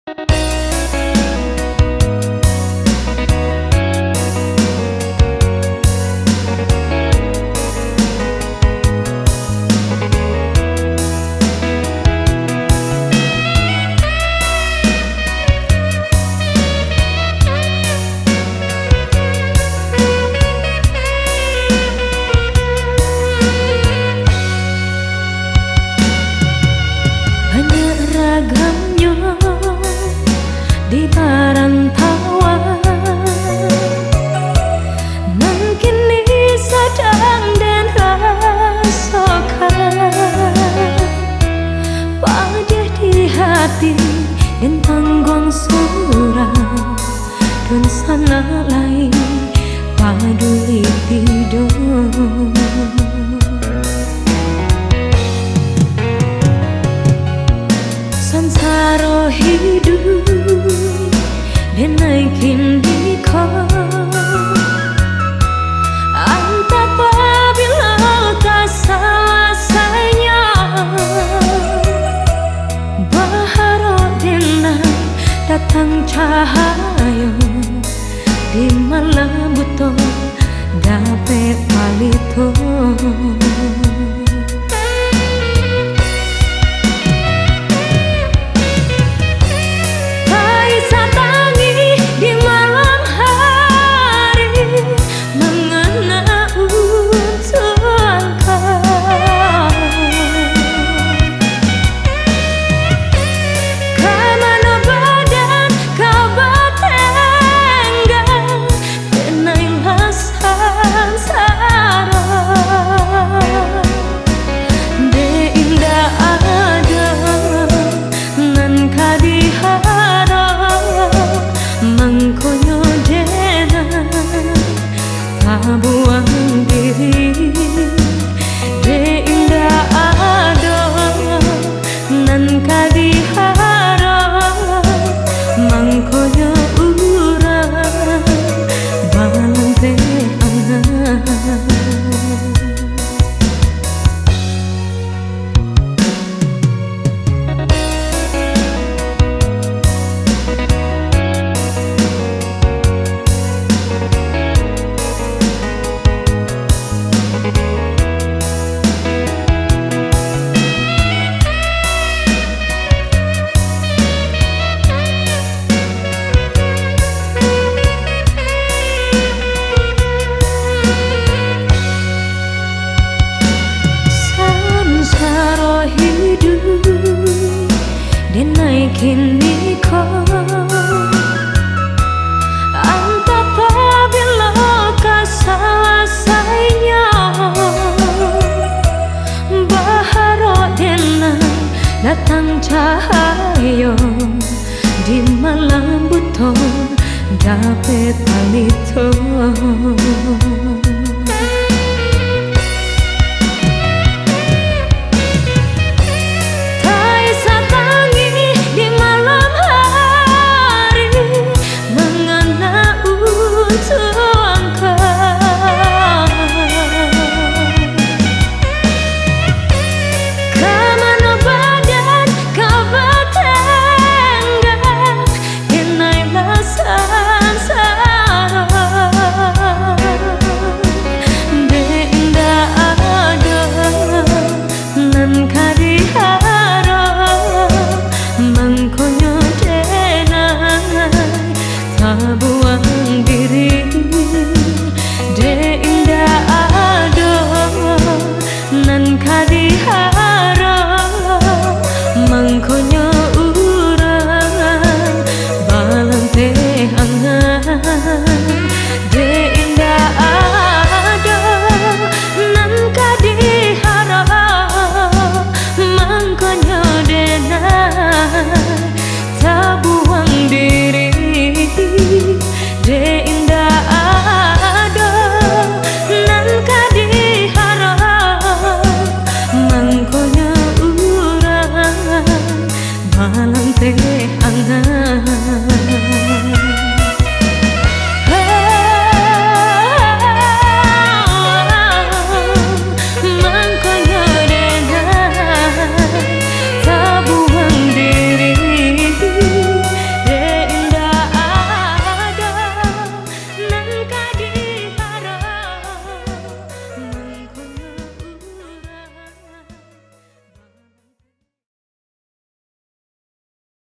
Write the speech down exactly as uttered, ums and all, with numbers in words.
Banyak ragamnyo di parantauan, nan kini sadang den rasokan. Padih di hati den tangguang surang, dunsanak lai paduli tido. Sansaro hiduik denai kiniko, antah pabilo ka salasainyo. Baharok denai datang cahayo di malam buto dapek palito. Taisa tangih di malam hari, mangana untuang kau. Ka mano badan ka batenggang, denai lah sansaro. Dek indak ado nan ka diharap, mangkonyo denai tabuang diri. Dek indak ado nan ka diharap, mangkonyo urang balanteh angan. Sansaro hiduik denai kiniko, antah pabilo ka salasainyo. Baharok denai datang cahayo di malam buto dapek palito. Taisa tangih di malam hari, mangana untuang kau. Ka mano badan ka batenggang, denai lah sansaro. Dek indak ado nan ka diharap, mangkonyo denai tabuang diri. Dek indak ado nan ka diharap, mangkonyo urang balanteh angan. Dek indak ado nan ka diharap, mangkonyo denai tabuang diri. Dek indak ado nan ka diharap, mangkonyo urang balanteh angan.